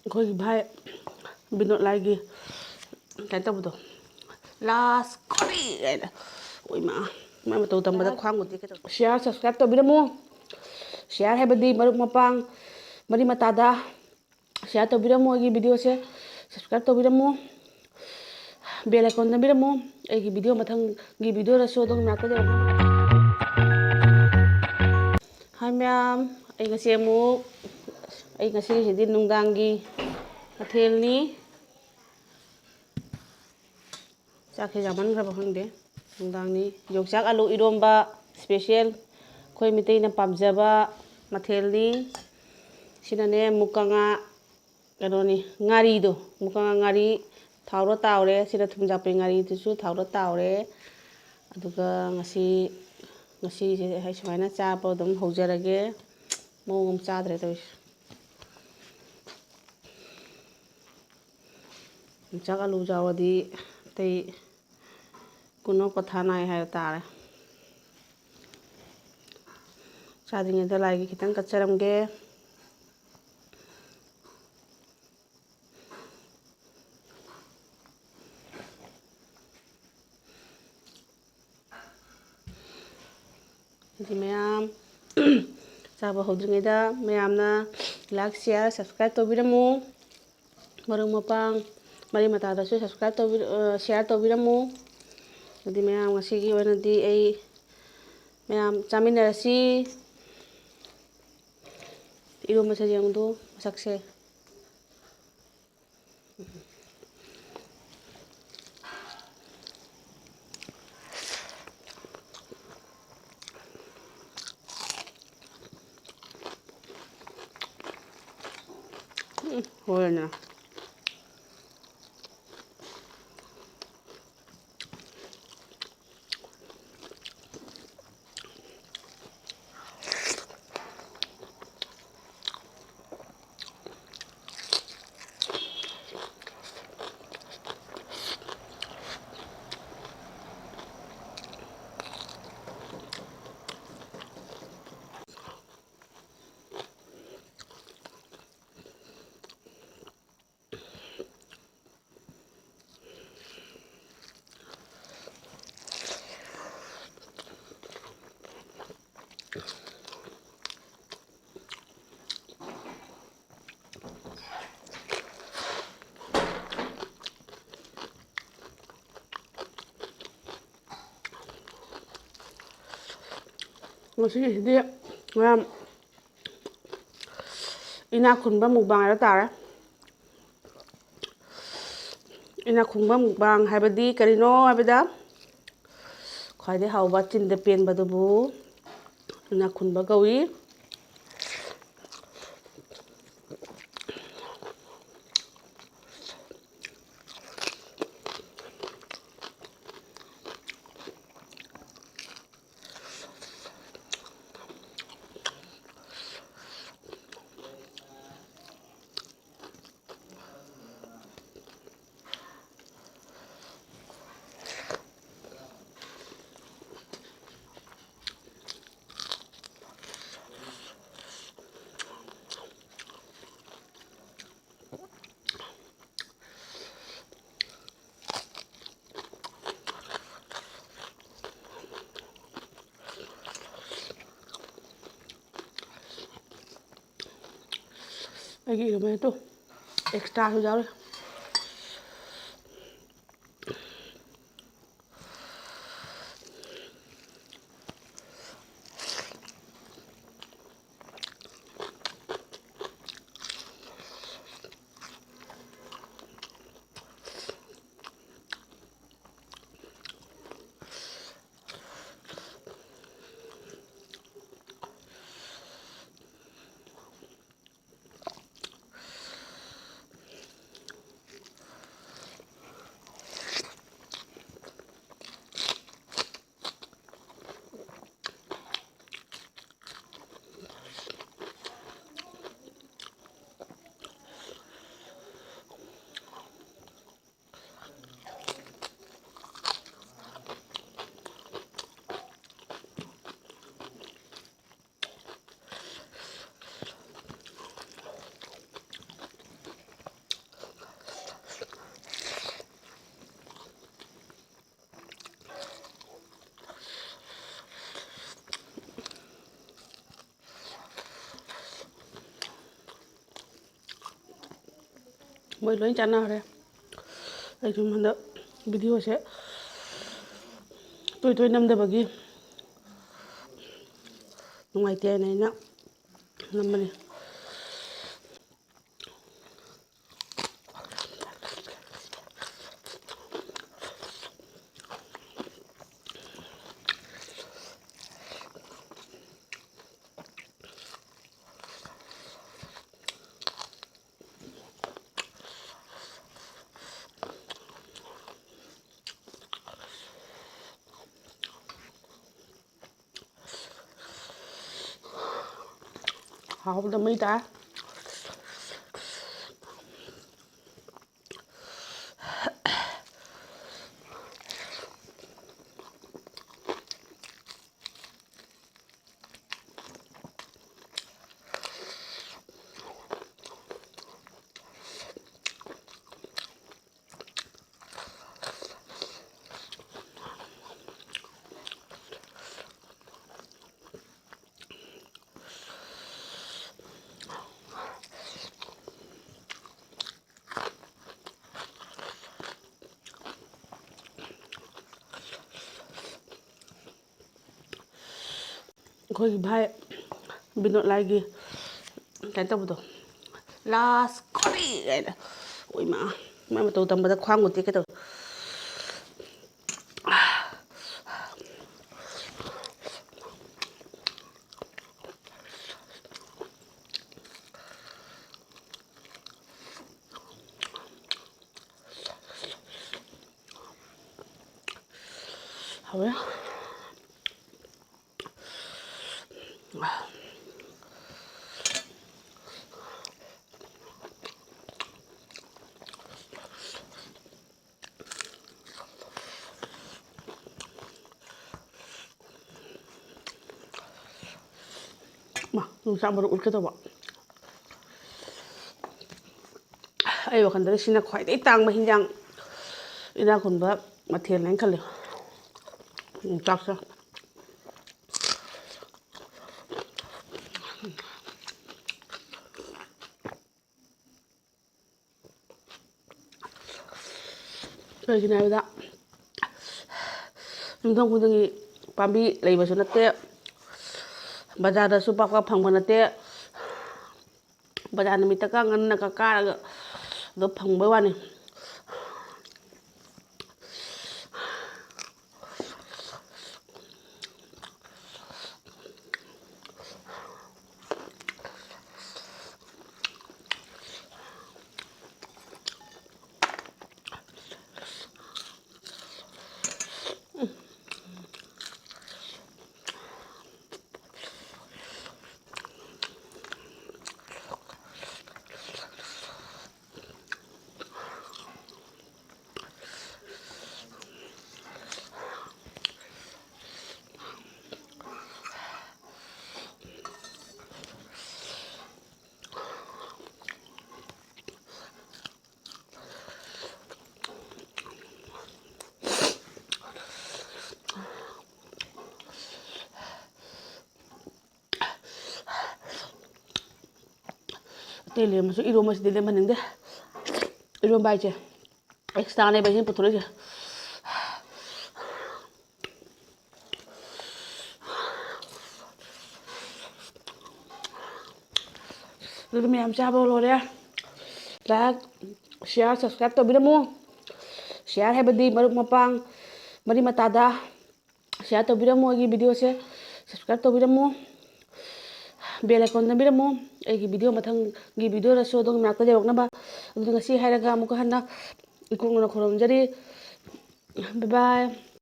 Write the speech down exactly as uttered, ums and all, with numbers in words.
ꯑꯩꯈꯣꯏꯒꯤ ꯚꯥꯏ ꯕꯤꯅꯣꯗ ꯂꯥꯏꯒꯤ ꯀꯩꯅꯣ ꯇꯧꯕꯗꯣ, ꯂꯥꯁ ꯀꯣꯔꯤ ꯍꯥꯏꯅ, ꯑꯣꯏꯃꯥ, ꯃꯥꯏ ꯃꯇꯧ ꯇꯝꯕꯗ ꯈ꯭ꯋꯥꯡꯕꯨꯗꯤ ꯀꯩꯗꯧ꯫ Share, subscribe ꯇꯧꯕꯤꯔꯝꯃꯨ꯫ ꯁꯤꯌꯥꯔ ꯍꯥꯏꯕꯗꯤ ꯃꯔꯨꯞ ꯃꯄꯥꯡ, ꯃꯔꯤ ꯃꯇꯥꯗ ꯁꯤꯌꯥꯔ ꯇꯧꯕꯤꯔꯝꯃꯨ ꯑꯩꯒꯤ ꯚꯤꯗꯤꯑꯣꯁꯦ, ꯁꯕꯁꯀ꯭ꯔꯥꯏꯕ ꯇꯧꯕꯤꯔꯝꯃꯨ, ꯕꯦꯜ ꯑꯥꯏꯀꯣꯟ ꯅꯝꯕꯤꯔꯝꯃꯨ꯫ ꯑꯩꯒꯤ ꯚꯤꯗꯤꯑꯣ ꯃꯊꯪꯒꯤ ꯚꯤꯗꯤꯑꯣꯗꯁꯨ ꯑꯗꯣꯝꯒꯤ ꯃꯅꯥꯛꯇ ꯂꯩꯔꯝꯃꯨ꯫ ꯍꯥꯏ ꯃꯌꯥꯝ, ꯑꯩ ꯉꯁꯤ ꯑꯃꯨꯛ, ꯑꯩ ꯉꯁꯤꯁꯤꯗꯤ ꯅꯨꯡꯗꯥꯡꯒꯤ ꯃꯊꯦꯜꯅꯤ꯫ ꯆꯥꯛꯁꯦ ꯌꯥꯝꯃꯟꯈ꯭ꯔꯕ ꯈꯪꯗꯦ꯫ ꯅꯨꯡꯗꯥꯡꯅꯤ꯫ ꯌꯣꯡꯆꯥꯛ ꯑꯂꯨ ꯏꯔꯣꯝꯕ ꯏꯁꯄꯦꯁꯦꯜ, ꯑꯩꯈꯣꯏ ꯃꯤꯇꯩꯅ ꯄꯥꯝꯖꯕ ꯃꯊꯦꯜꯅꯤ꯫ ꯁꯤꯅꯅꯦ, ꯃꯨꯀ ꯉꯥ, ꯀꯩꯅꯣꯅꯤ, ꯉꯥꯔꯤꯗꯣ, ꯃꯨꯀ ꯉꯥ ꯉꯥꯔꯤ ꯊꯥꯎꯗ ꯇꯥꯎꯔꯦ꯫ ꯁꯤꯅ ꯊꯨꯝꯖꯥꯛꯄꯤ ꯉꯥꯔꯤꯗꯨꯁꯨ ꯊꯥꯎꯗ ꯇꯥꯎꯔꯦ꯫ ꯑꯗꯨꯒ ꯉꯁꯤ, ꯉꯁꯤꯁꯦ ꯑꯩ ꯁꯨꯃꯥꯏꯅ ꯆꯥꯕ ꯑꯗꯨꯝ ꯍꯧꯖꯔꯒꯦ꯫ ꯃꯑꯣꯡ ꯑꯃ ꯆꯥꯗ꯭ꯔꯦ ꯇꯧꯔꯤꯁꯦ꯫ ꯌꯣꯡꯆꯥꯛ ꯑꯂꯨ ꯌꯥꯎꯔꯗꯤ ꯑꯇꯩ ꯀꯨꯅꯣ ꯀꯣꯊꯥ ꯅꯥꯏ ꯍꯥꯏꯕ ꯇꯥꯔꯦ꯫ ꯆꯥꯗ꯭ꯔꯤꯉꯩꯗ ꯂꯥꯏꯒꯤ ꯈꯤꯇꯪ ꯀꯠꯆꯔꯝꯒꯦ꯫ ꯑꯗꯨꯗꯤ ꯃꯌꯥꯝ, ꯆꯥꯕ ꯍꯧꯗ꯭ꯔꯤꯉꯩꯗ ꯃꯌꯥꯝꯅ like, share, subscribe ꯇꯧꯕꯤꯔꯝꯃꯨ꯫ ꯃꯔꯨꯞ ꯃꯄꯥꯡ, ꯃꯔꯤ ꯃꯇꯥꯗꯁꯨ subscribe ꯇꯧꯕꯤ-, ꯑ, share ꯇꯧꯕꯤꯔꯝꯃꯨ꯫ ꯑꯗꯨꯗꯤ ꯃꯌꯥꯝ, ꯉꯁꯤꯒꯤ ꯑꯣꯏꯅꯗꯤ ꯑꯩ, ꯃꯌꯥꯝ ꯆꯥꯃꯤꯟꯅꯔꯁꯤ꯫ ꯏꯔꯣꯝꯕꯁꯦ ꯌꯦꯡꯉꯨꯗꯣ, ꯃꯁꯛꯁꯦ꯫ ꯎꯝ, ꯍꯣꯔꯦꯟꯅ꯫ ꯉꯁꯤꯒꯤꯁꯤꯗꯤ ꯃꯌꯥꯝ ꯏꯅꯥꯛ ꯈꯨꯟꯕ ꯃꯨꯛꯕꯥꯡ ꯍꯥꯏꯕ ꯇꯥꯔꯦ꯫ ꯏꯅꯥꯛ ꯈꯨꯟꯕ ꯃꯨꯛꯕꯥꯡ ꯍꯥꯏꯕꯗꯤ ꯀꯔꯤꯅꯣ ꯍꯥꯏꯕꯗ, ꯈ꯭ꯋꯥꯏꯗꯩ ꯍꯥꯎꯕ ꯆꯤꯟꯗ ꯄꯦꯟꯕꯗꯨꯕꯨ ꯏꯅꯥꯛ ꯈꯨꯟꯕ ꯀꯧꯏ꯫ ꯑꯩꯒꯤ ꯏꯔꯨꯃꯩꯗꯣ ꯑꯦꯛꯁꯇ꯭ꯔꯥꯁꯨ ꯌꯥꯎꯔꯤ꯫ ꯃꯣꯏ ꯂꯣꯏ ꯆꯥꯟꯅꯈ꯭ꯔꯦ꯫ ꯑꯩ ꯁꯨꯝ ꯍꯟꯗꯛ ꯚꯤꯗꯤꯑꯣꯁꯦ ꯇꯣꯏ ꯇꯣꯏ ꯅꯝꯗꯕꯒꯤ ꯅꯨꯡꯉꯥꯏꯇꯦ ꯍꯥꯏꯅ ꯑꯩꯅ ꯅꯝꯕꯅꯤ꯫ ꯍꯥꯎꯕꯗ ꯃꯩ ꯇꯥꯏ꯫ ꯑꯩꯈꯣꯏꯒꯤ ꯚꯥꯏ ꯕꯤꯅꯣꯗ ꯂꯥꯏꯒꯤ ꯀꯩꯅꯣ ꯇꯧꯕꯗꯣ, ꯂꯥꯁ ꯈꯣꯔꯤ ꯀꯥꯏꯅ, ꯑꯣꯏꯃꯥ, ꯃꯥꯏ ꯃꯇꯧ ꯇꯝꯕꯗ ꯈ꯭ꯋꯥꯡ ꯃꯨꯠꯀꯦ ꯇꯧꯏ꯫ ꯍꯥꯎꯋꯦ꯫ ꯃꯥ, ꯌꯣꯡꯆꯥꯛ ꯃꯔꯨ ꯎꯠꯀꯦ ꯇꯧꯕ꯫ ꯑꯩ ꯋꯥꯈꯜꯗꯗꯤ ꯁꯤꯅ ꯈ꯭ꯋꯥꯏꯗꯒꯤ ꯇꯥꯡꯕ ꯍꯤꯟꯖꯥꯡ, ꯏꯅꯥꯛ ꯈꯨꯟꯕ ꯃꯊꯦꯜꯅꯦꯅ ꯈꯜꯂꯤ, ꯌꯣꯡꯆꯥꯛꯁꯦ꯫ ꯀꯩꯒꯤꯅꯣ ꯍꯥꯏꯕꯗ, ꯌꯨꯝꯊꯣꯡ ꯈꯨꯗꯤꯡꯒꯤ ꯄꯥꯝꯕꯤ ꯂꯩꯕꯁꯨ ꯅꯠꯇꯦ꯫ ꯕꯖꯥꯔꯗꯁꯨ ꯄꯥꯛ ꯄꯥꯛ ꯐꯪꯕ ꯅꯠꯇꯦ꯫ ꯕꯖꯥꯔ ꯅꯨꯃꯤꯠꯇꯒ ꯉꯟꯅꯒ ꯀꯥꯔꯒ ꯑꯗꯨ ꯐꯪꯕꯩ ꯋꯥꯅꯤ꯫ ꯑꯇꯩ ꯂꯦꯝꯃꯁꯨ ꯏꯔꯣꯝꯕꯁꯤꯗꯤ ꯂꯦꯝꯍꯟꯅꯤꯡꯗꯦ꯫ ꯏꯔꯣꯝꯕ ꯍꯥꯏꯁꯦ ꯑꯦꯛꯁꯇ꯭ꯔꯥꯅꯦꯕ ꯑꯩꯅ ꯄꯨꯊꯣꯔꯛꯏꯁꯦ꯫ ꯑꯗꯨꯗꯤ ꯃꯌꯥꯝ ꯆꯥꯕ ꯂꯣꯏꯔꯦ꯫ Like, share, subscribe ꯇꯧꯕꯤꯔꯝꯃꯨ꯫ Share ꯍꯥꯏꯕꯗꯤ ꯃꯔꯨꯞ ꯃꯄꯥꯡ, ꯃꯔꯤ ꯃꯇꯥꯗ share ꯇꯧꯕꯤꯔꯝꯃꯨ ꯑꯩꯒꯤ videoꯁꯦ꯫ Subscribe ꯇꯧꯕꯤꯔꯝꯃꯨ꯫ Bell icon ꯅꯝꯕꯤꯔꯝꯃꯨ꯫ ꯑꯩꯒꯤ video ꯃꯊꯪꯒꯤ videoꯗꯁꯨ ꯑꯗꯣꯝꯒꯤ ꯃꯅꯥꯛꯇ ꯌꯧꯔꯛꯅꯕ꯫ ꯑꯗꯨꯗꯤ ꯉꯁꯤ ꯍꯥꯏꯔꯒ ꯑꯃꯨꯛꯀ ꯍꯟꯅ ꯏꯀꯣꯛꯅꯅ ꯈꯨꯔꯨꯝꯖꯔꯤ꯫ Bye bye꯫